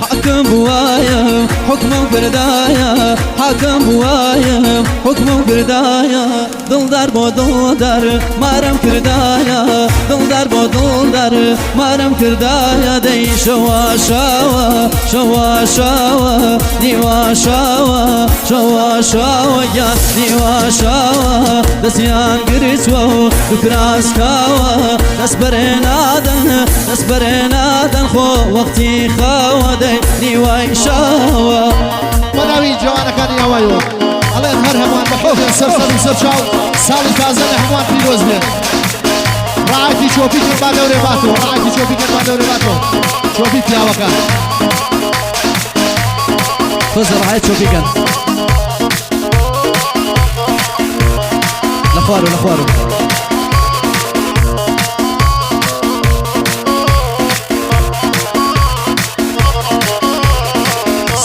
حاکم بوایە حوکمم کردایە حاکم بوایە حوکمم کردایە دڵدار بۆ دڵدار مارم کردایە دڵدار بۆ دڵدار مارم کردایە دەی شەوا شاوە شەوا شاوە نیوا شاوە شەوا شاوە گیان نیوا شاوە دەستیان گرتووە و دوکراسکاوە دەست بەرێ نادەن دەست بەرێ نادەن خۆ وەختی خاوە دەی نیوای شاوە. بەناوی جوانەکانی ئاوایەوە ئەڵێن هەر هەمووان بەخۆ سەر سەر و سەر چاو ساڵی تازە لە هەمووان پیرۆز بێت. ڕاعەتی چۆپی کرد با دەورێ باتەوە ڕاعەتی چۆپی کرد با دەورێ باتەوە چۆپی پیاوەکان. تۆزە ڕاعەت چۆپی کەن لە خوارو لە خوارو.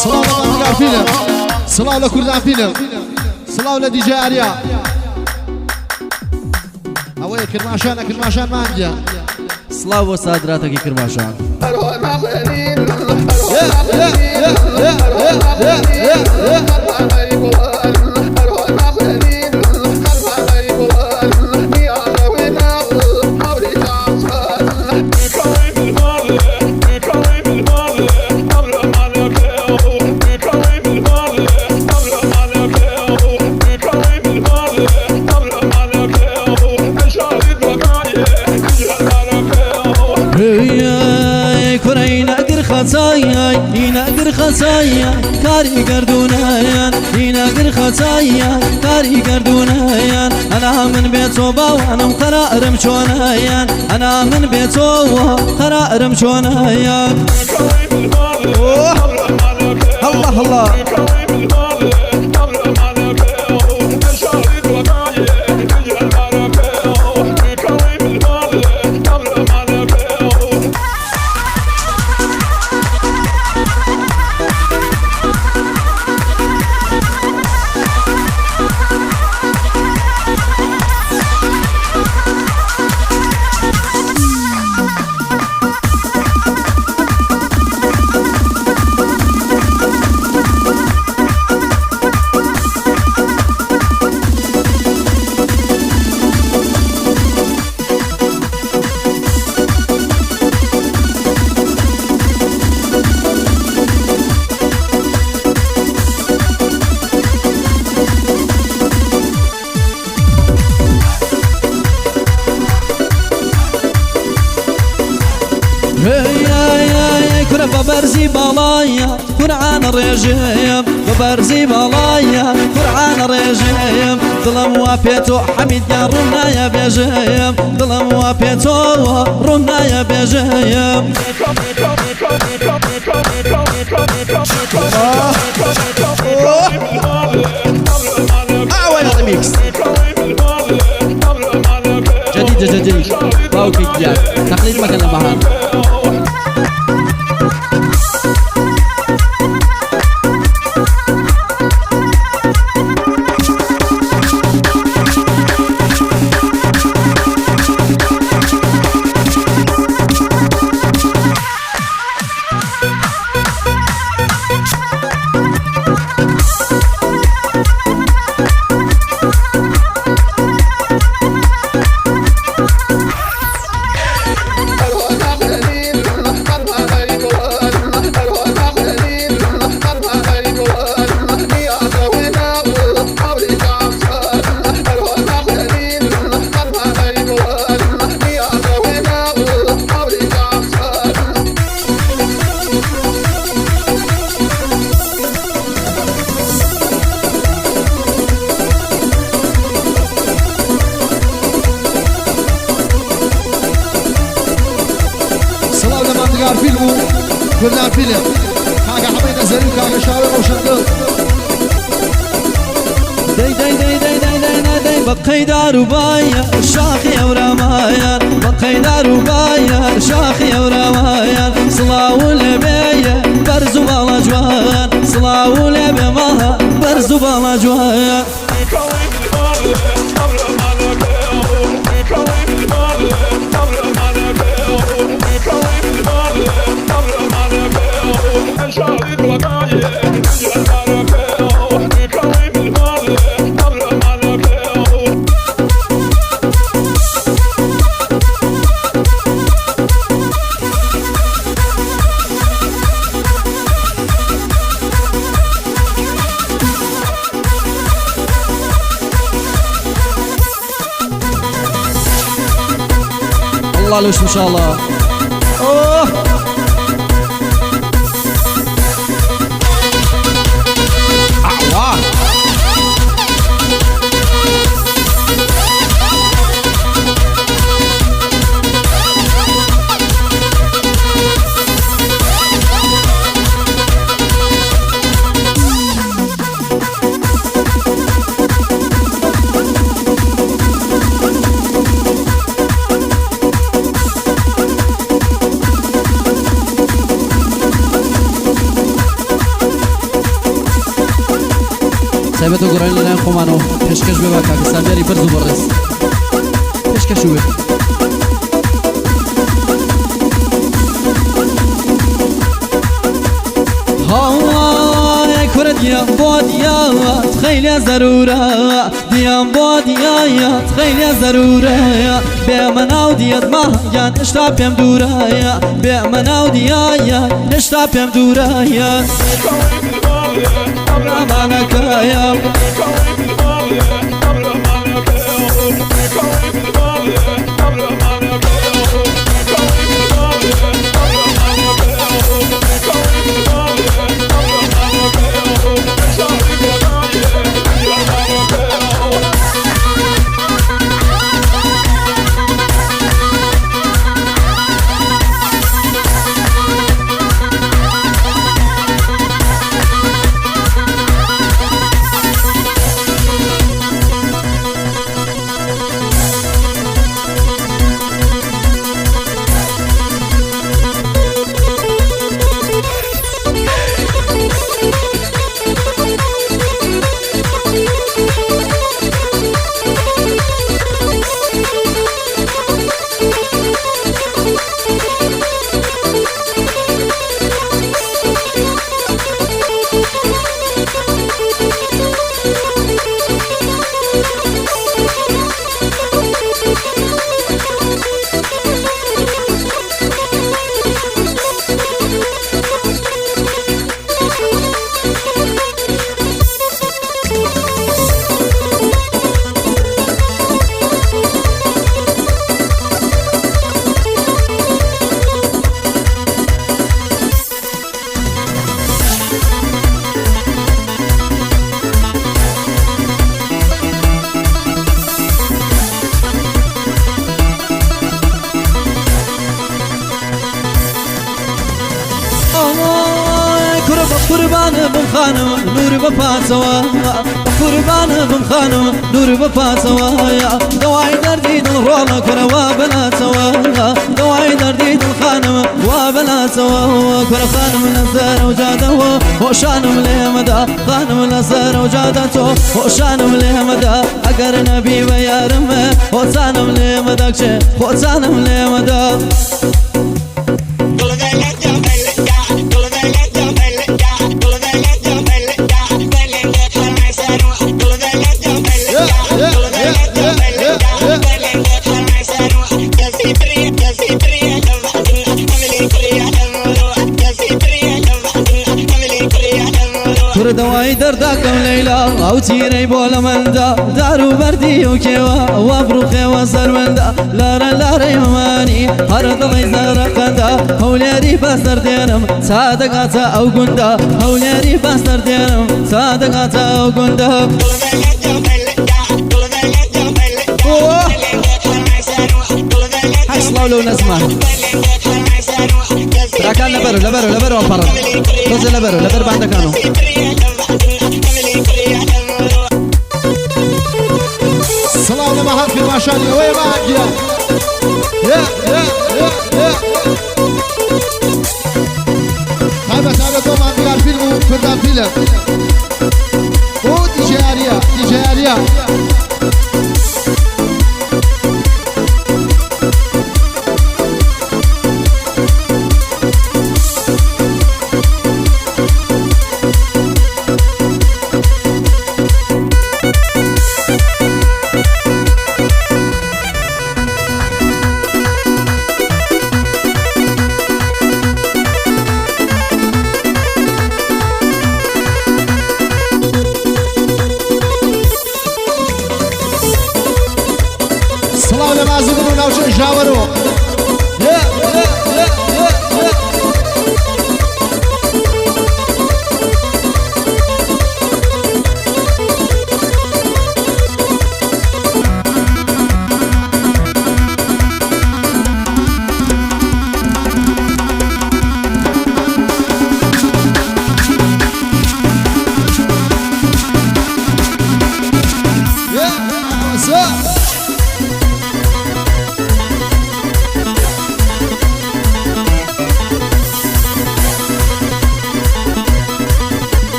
سڵاو لە ماندگار فیلم، سڵاو لە کوردان فیلم، سڵاو لە دیجە ئاریا. ئەوەیە کرماشانە کرماشان مانگە. سڵاو بۆ سادراتەکەی کرماشان. نەگر خەسایە کاری گردونایان نەگر خەسایە کاری گردونایان ئەنا من بێتۆ باوانم قەرارم چۆنایان ئەنا من بێتۆ قەرارم چۆنایان الله الله. کورە بە بەرزی باڵایە قورعانە ڕێژەیەم بە بەرزی باڵایە قورعانە ڕێژەیەم دڵم وا پێ تۆ حەمید گیان ڕوون نایە بێژەیەم دڵم وا پێ تۆ ڕوون نایە بێژەیەم. ئاوای ڕیمیکس جديد جديد باوکی گیان تەقلید مەکەن لە مەهان. سڵاو لە ماندگار فیلم و کوردان فیلم کاکە حەمەی نەزەری و کاکە شاوێ ڕۆشەندڵ. دەی دەی دەی دەی دەی دەی دەی دەی بە قەیدار و بایە شاخی ئەورامایان بە قەیدار و بایە شاخی ئەورامایان سڵاو لێ بێیە بەرز و باڵا جوان سڵاو لێ بێ ماڵە بەرز و باڵا جوان. سڵاو لەوش انشاءاللە. ئۆه ئاوا. تایبەت و گۆرانی لەلایەن خۆمانەوە پێشکەش بێ بە کاکە سامیاری بەرز و بەڕێز پێشکەش بێ. هاوای کورە دیام بۆ دیات خەیلێ زەرورە دیام بۆ دیات خەیلێ زەرورە بێمە ناو دیەت ماهیان هێشتا پێم دوورایە بێمە ناو دیایە هێشتا پێم دوورایە ئەمانەکەیە. کوڕە بە قوربانە بم خانم نور بە پاسەوە بە قوربانە بم خانم نور بە پاسەوە دەوای دەردی دڵ ڕۆڵە کوڕە وا بەلاچەوە دەوای دەردی دڵ خانم وا بەلاچەوە کوڕە خانم لەسەر و جادەوە هۆشانم لێمەدا خانم لەسەر و جادە تۆ هۆشانم لێمەدا ئەگەر نەبی بە یارم خۆچانم لێمەدا کچێ خۆچانم لێمەدا. کوڕ دەوای دەرداکەم لەیلا ئەو تیرەی بۆ لە مندا دار و بەردی و کێوە وا بڕوخێوە سەرمەندا لارە لارەی مەمانی هەر دڵی زەرەقەندا هەولێری بەسەر دێنم تا دەگاتە ئەو گوندا هەولێری بەسەر دێنم تا دەگاتە ئەو گوندا. هەی سڵاو لەو نەزمە براکان لەبەرو لەبەرو لەبەرەوە پەڕن تۆزە لەبەرو لەبەر باندەکانەوە. سڵاو لە مەهان کرماشانی ئەوەیە مەهان گیان. یە یە یە یە تایبەت تایبەت بۆ ماندگار فیلم و کوردان فیلم بۆ دیجەیاریە دیجەیاریە.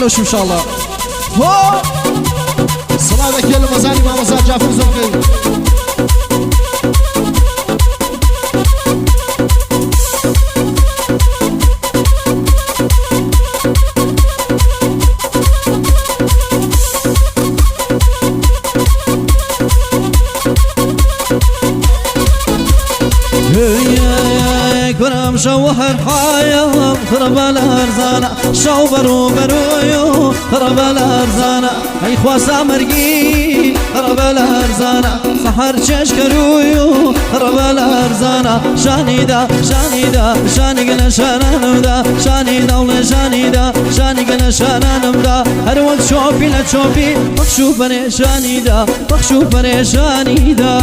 لەو شمشاڵە. هۆ! سڵاوێک لە مەزاری مامۆستا جافر زۆر بکەین. كرم شوهر حايا خرب الارزانة شو برو برويو خرب الارزانة اي خواسا مرقي خرب الارزانة سحر چش كرويو خرب الارزانة شاني دا شاني دا شاني قنا شانانم دا شاني دا ولا شاني دا شاني قنا شانانم دا هر وقت شوفي لا تشوفي بخشو پريشاني دا بخشو پريشاني دا.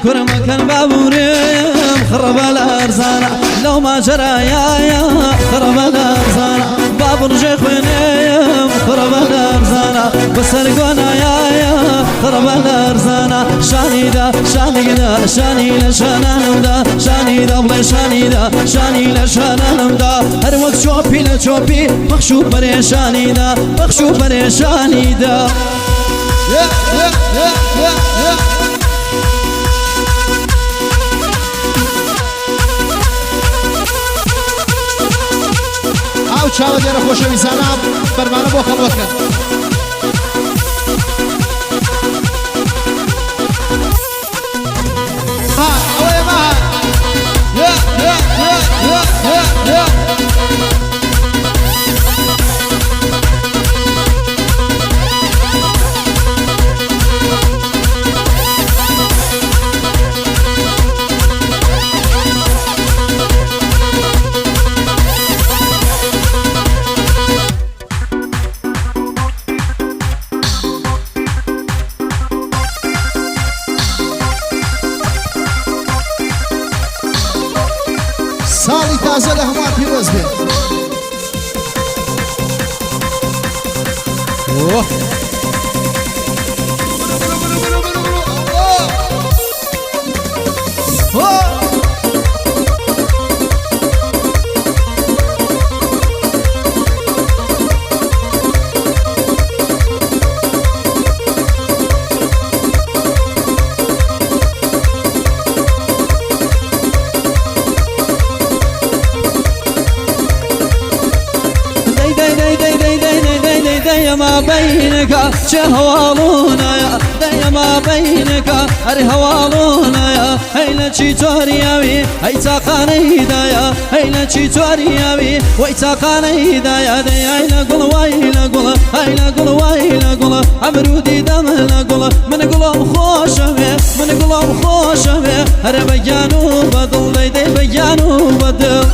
كرم كان بابوريم خرب الارزانة لو ما جرى يا يا خرب الارزانة باب رجع خوينيم خرب الارزانة بسرقونا يا يا خرب الارزانة شاني دا شاني دا شاني لشانانم دا شاني دا بلا شاني دا شاني لشانانم دا هر وقت شوبي لشوبي بخشو بريشاني دا بخشو بريشاني دا. يا يا يا يا يا ئەو چاوە دێرە خۆشەویستانە بەرمانە بۆ خەڵوەتکەن. ئەوەیە ماها. يا يا يا يا يا يا ساڵی تازە لە هەمووان پیرۆز بێت. ئۆه. ما بينك شهوالونا يا دي ما بينك هر يا هي لشي تورياوي هي تاقاني دايا هي لشي تورياوي وي تاقاني دايا دي هي لقول وي لقول هي لقول وي لقول عمرودي دم لقول من قلوب خوشوي من قلوب خوشوي هر بيانو بدل دي دي بيانو بدل.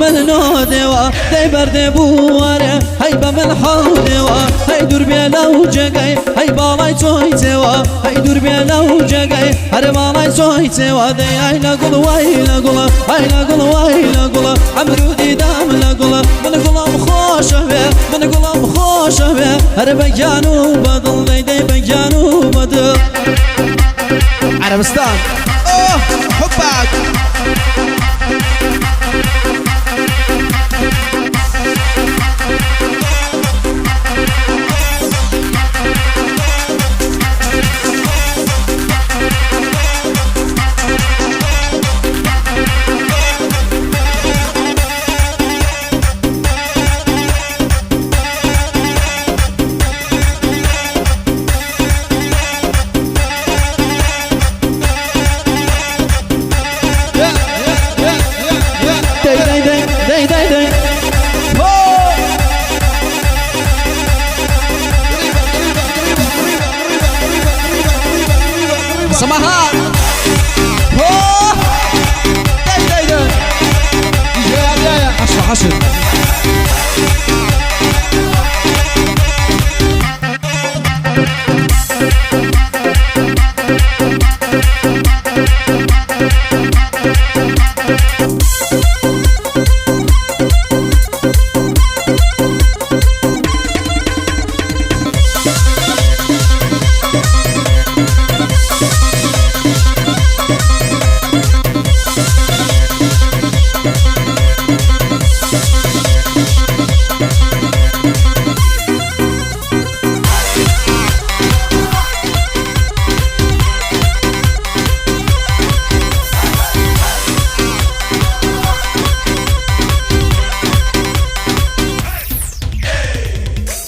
بە من نۆ دێوە دەی بەردێ بوارێ هەی بە من حەو دێوە هەی دوور بێ لەو جێگەی هەی باڵای چۆی چێوە هەی دوور بێ لەو جێگەی هەرێ باڵای چۆی چێوە دەی ئای لە گوڵ وای لە گوڵە ئای لە گوڵ وای لە گوڵە عەمر و دیدام لە گوڵە من گوڵم خۆشەوێ من گوڵم خۆشەوێ هەر بە گیان و بە دڵ دەی دەی بە گیان و بە دڵ. عەرەبستان ئۆه حبك. دەی دەی دەی دەی دەی دەی سەماها دەی دەی دەی عەشرە عەشر.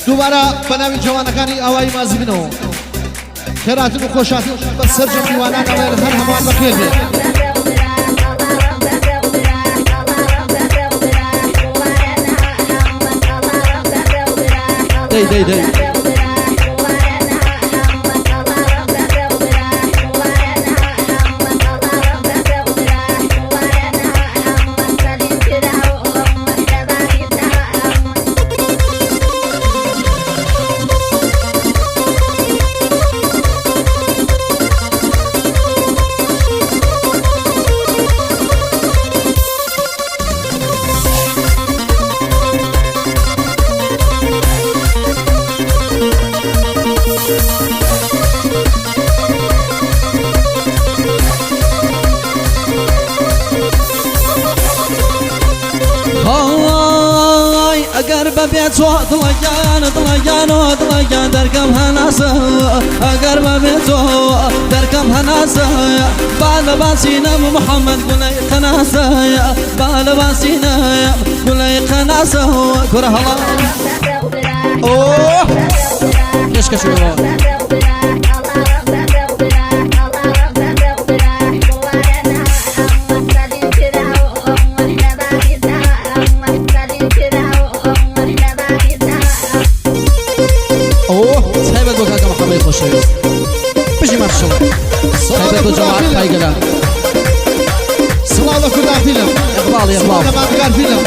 دووبارە بە ناوی جوانەکانی ئاوایی مازی بنەوە خێراتن و خۆشاتن بە سەرجەم میوانان ئەڵێن هەر هەمووان بەخێر بێن. دەی دەی دەی. های ئەگەر بەبێ تۆ دڵەگیان دڵەگیان و دڵەگیان دەرکەم هەناسە ئەگەر بەبێ تۆ دەرکەم هەناسە با لە باسی نەم محەممەد گوڵەی قەناسە با لە باسی نەم گوڵەی قەناسە کورە هەڵا ئۆه پێشکەشەوە. ئۆه تایبەت بۆ کاکە محەممەدی خۆشەویست بژی مارشەڵ تایبەت بۆ جەماعەت پایگەلان. سڵاو لە کوردان فیلم، ئیقباڵ سڵاو ئیقباڵ. لە مادگار فیلم.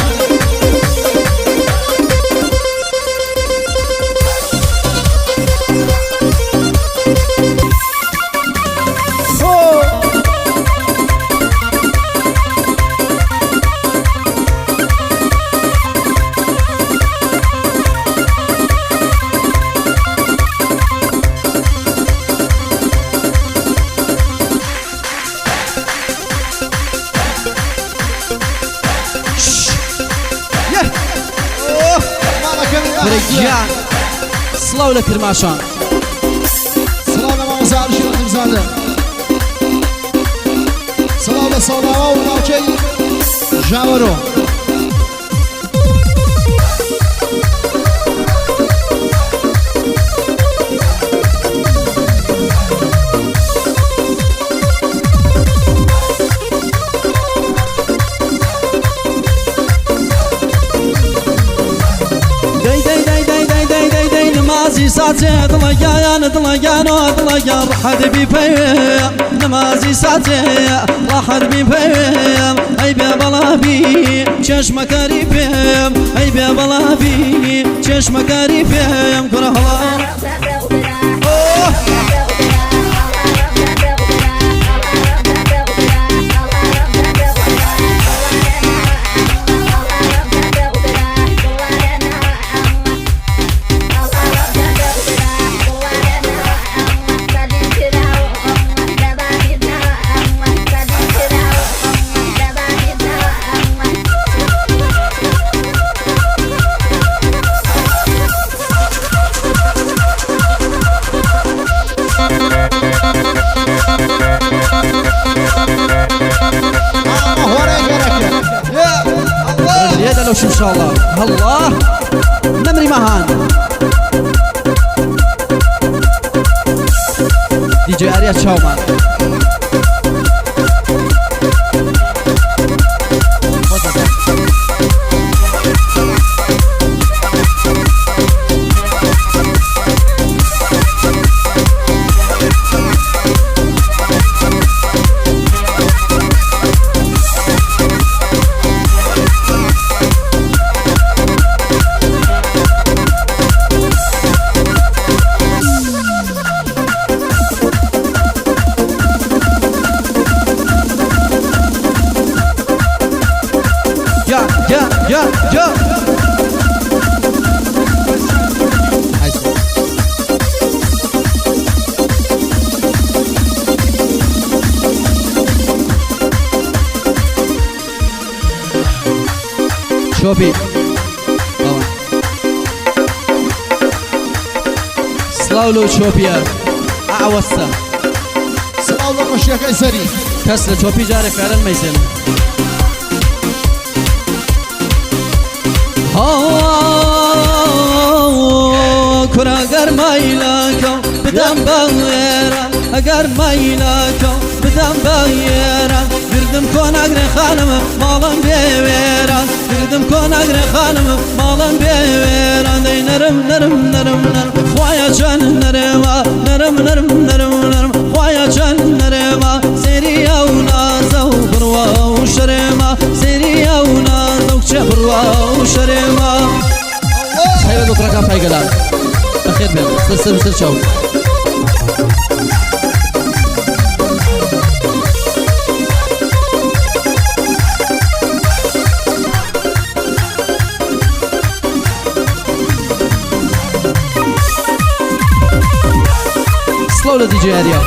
ماڵەکەمی کورە گیان سڵاو لە کرماشان. سڵاو لە مامۆستا عەرشی ڕەحیمزادە، سڵاو لە سەوڵاوا و ناوچەی ژاوەرۆ. دەی دەی دەی دەی دەی دەی دەی دەی نمازی نمازی ساتێ دڵەگیان دڵەگیان و دڵەگیان ڕەحەت بیپەوێ نمازی ساتێ ڕەحەت بیپەوێ ئەی بێ بەڵابی چێشمەکاری پێم ئەی بێ بەڵابی چێشمەکاری پێم کوڕە هەڵا لێدە لەو شمشاڵە هەڵڵا نەمری مەهان دیجێ ئاریا چاومان یا یا یا یا چۆپی سڵاو لەو چۆپیە ئاوەستە سڵاو لە ڕەشیەکەی سەری کەس لە چۆپی جارێ فعلەن مەیزێن کورە ئەگەر مایلاکەم بدەم بەێرە ئەگەر مایلاکەم بدەم بەێرە گردم کۆ ناگرێ خانم ماڵم بێوێران گردم کۆ ناگرێ خانم ماڵم بێوێران دەی نەرم نەرم نەرم نەرم خوایە چەند نەرێمە نەرم نەرم نەرم نەرم خوایە چەند نەرێمە سێری ئەو نازە و بڕوا و شەرێمە سێری ئەو نازە و کچە بڕوا و شەرێمە خەیرە دۆتڕەکان پایگەلان بەخێر بێن سەر سەر سەر چاو سڵاو لە دیجێ ئاریا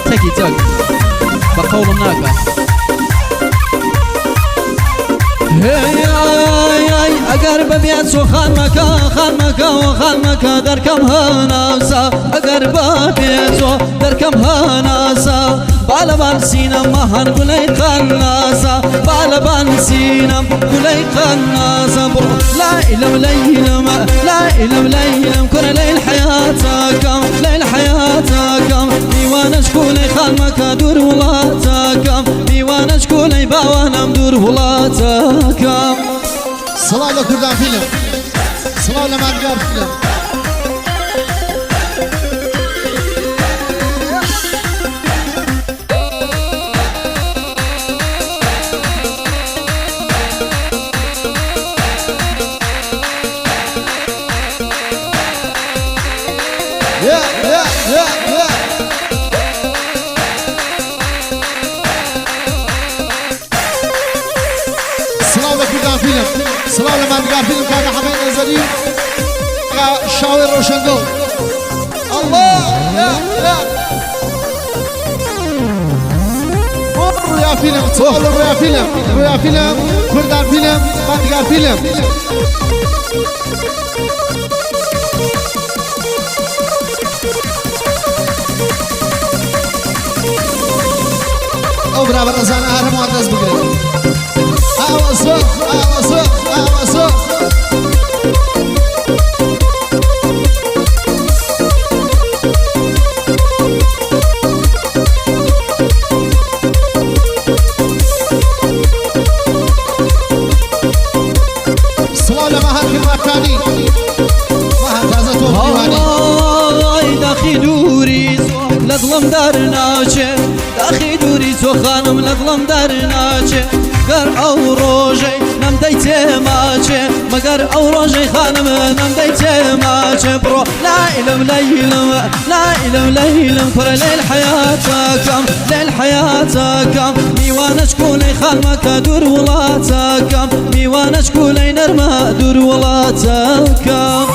تەکی تەک بە قەوڵم ناکا ئەگەر بەبێت چۆ خانمەکە خانمەکە و خانمەکە دەرکەم هەناسا ئەگەر بەبێت چۆ دەرکەم هەناسا بالەبان سینەم مەهان گولەی قەناسا بالەبان سینەم گولەی قەناسا بڕۆ لا إلم ليلم لا إلم ليلم كرة ليل حياتكم ليل حياتكم دیوانە شکولەی خانمەکە دوور وڵاتەکەم دیوانە شکولەی باوانم دوور وڵاتەکەم سڵاو لە کوردان فیلم سڵاو لە مانگار فیلم Yeah, yeah, yeah, yeah. سڵاو لە کوردان فیلم سڵاو لە مانگار فیلم کاکە حەمەی نەزەری شاوێ ڕۆشەندڵ الله یا یا ڕویا فیلم سڵاو لە ڕویا فیلم ڕویا فیلم کوردان فیلم مانگار فیلم ئەو برا بەڕێزانە هەر هەمووان دەست بگرن ئاوەزە ئاوەزە ئاوەزە سڵاو لە مەهان کرماشانی. تۆ خانم لە دڵم دەرناچێ گەر ئەو ڕۆژەی نەمدەی تێماچێ مەگەر ئەو ڕۆژەی خانم نەمدەی تێماچێ بڕۆ لایلم لەیلم لایلم لەیلم کوڕە لەیل حەیاتەکەم لەیل حەیاتەکەم میوانە چکولەی خانمەکە دوور وڵاتەکەم میوانە چکولەی نەرمە دوور وڵاتەکەم.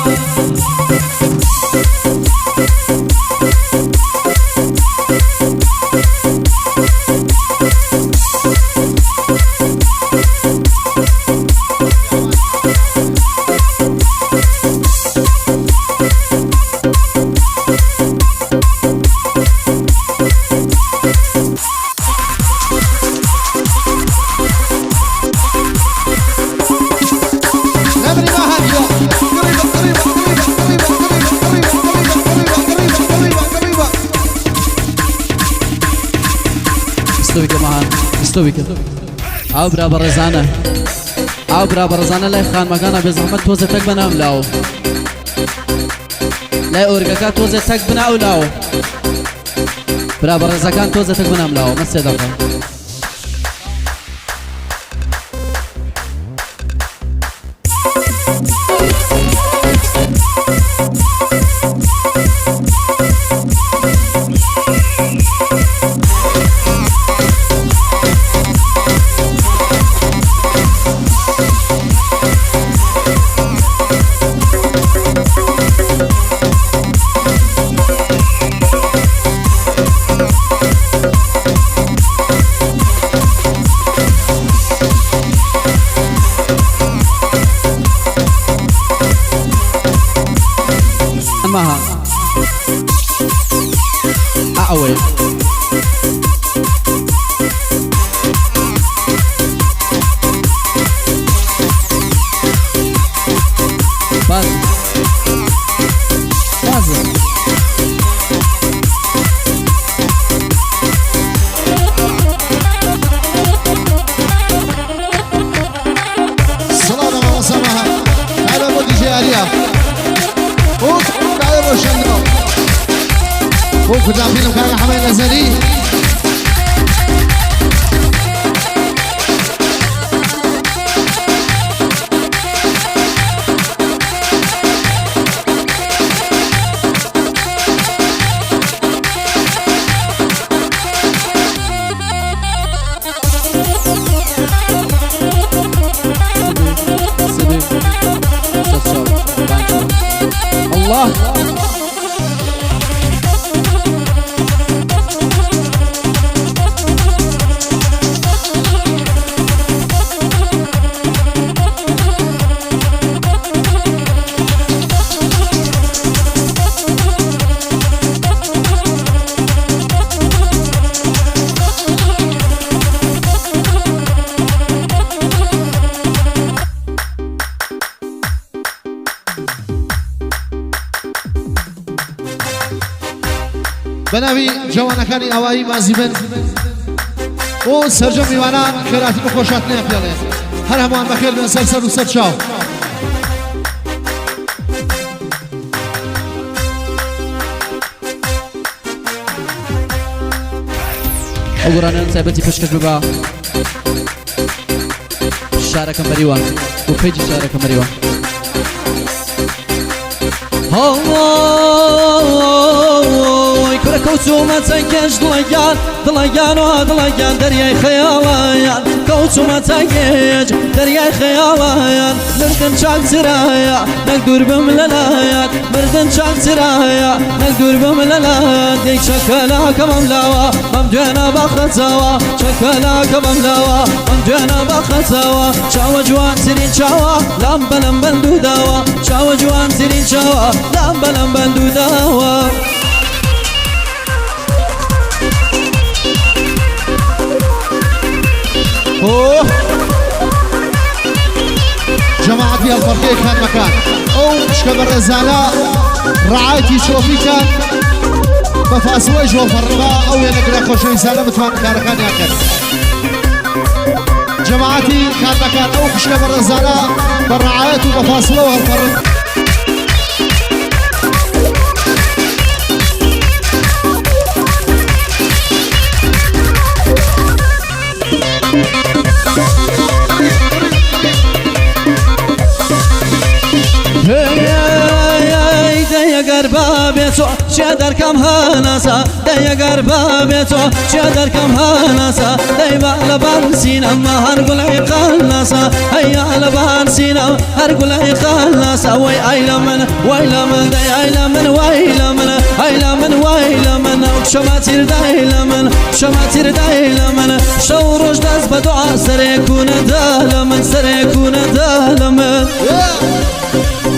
ئەو برا بەڕێزانە ئەو برا بەڕێزانە لای خانمەکانە بێزەحمەت تۆزە تەک بەنام لاو لای ئۆرگەکە تۆزێ تەک بنا ئەو لاوە برا بەڕێزەکان تۆزە تەک بنام لاوە مەسێ دەقە. ماها ئەوەیە. باز بازە. سڵاو لە مامۆستا مەها هەرە بۆ دیجێ ئاریا و کاوێ ڕۆشەندۆ بۆ کوردان فیلم کاکە حەمەی نەزەری. الله. بەناوی جەوانەکانی ئاوایی مازیبن و سەرجەم میوانان خێراتی بە خۆشاتنیان پێڵێن هەر هەمووان بەخێر بێن سەر سەر و سەر چاو. ئەو گۆرانیان تایبەتی پێشکەش ببا شارەکە مەریوان و page ی شارەکە مەریوان. هەڵۆی کورە کەوچوومە چەند کێش دڵەگیان دڵەگیان و دڵەگیان دەریای خەیاڵیان کەوچوومە چەند کێش دەریای خەیاڵیان مردن چاک چرایە نەک دوور بم لەلایەت مردن چاک چرایە نەک دوور بم لەلایەت دەی چەکەلاکەمم لاوە بەم دوێنە بەخەچەوە چەکەلاکەمم لاوە بەم دوێنە بەخەچەوە چاوە جوانترین چاوە لام بەلەم بەندوو داوە چاوە جوانترین چاوە لام بەلەم بەندوو داوە. ئۆه جەماعەتی هەڵپەڕکێ خانمەکان ئەو شکە بەڕێزانە ڕعایەتی چۆپیکان بە فاسڵەی ژۆڵپەڕنەوە ئەو وێنەگرە خۆشەویستانە بتوانن کارەکانیان کەن. جەماعەتی خانمەکان ئەو خوشکە بەڕێزانە بە ڕعایەت و بە فاسڵەوە هەڵپەڕن. ئەگەر بابێ تۆ چێ دەرکەم هەناسە، دەی ئەگەر بابێ تۆ چێ دەرکەم هەناسە، دەی با لەبان سینەم هەر گوڵی قەلناسە، هەیا لەبان سینەم هەر گوڵی قەلناسە، وەی ئای لە من وای لە من، دەی ئای لە من وای لە من، ئای لە من وای لە من، کچەمە تیر دای لە من، کچەمە تیر دای لە من، شەو ڕۆژ دەست بە دوعا سەرێ کوونە دا لە من، سەرێ کوونە دا لە من.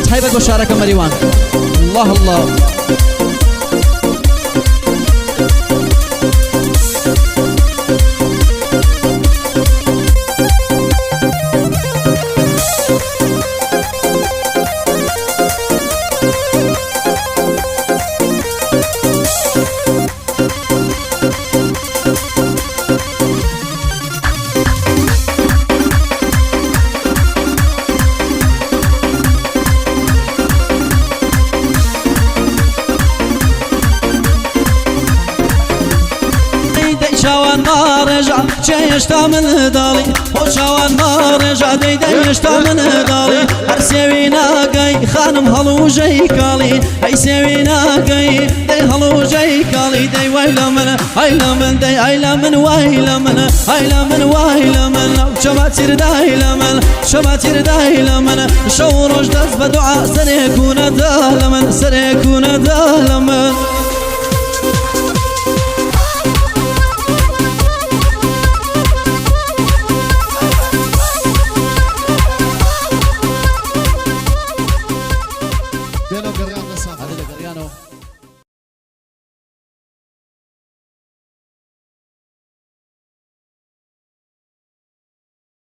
تایبەت بۆ شارەکە مەریوان. الله الله. دەی چاوان ماڕێژە چێ هێشتا من داڵی، بۆ چاوان ماڕێژە دەی دەی هێشتا من داڵی، هەر سێوی ناگەی خانم هەڵوژەی کاڵی، ئەی سێوی ناگەی دەی هەڵوژەی کاڵی، دەی وای لە من ئای لە من، دەی ئای لە من وای لە من، ئای لە من وای لە من، چەمە تیر دای لە من، چەمە تیر دای لە من، شەو ڕۆژ دەست بە دوعا سەرێک و نەدا لە من، سەرێک و نەدا لە من.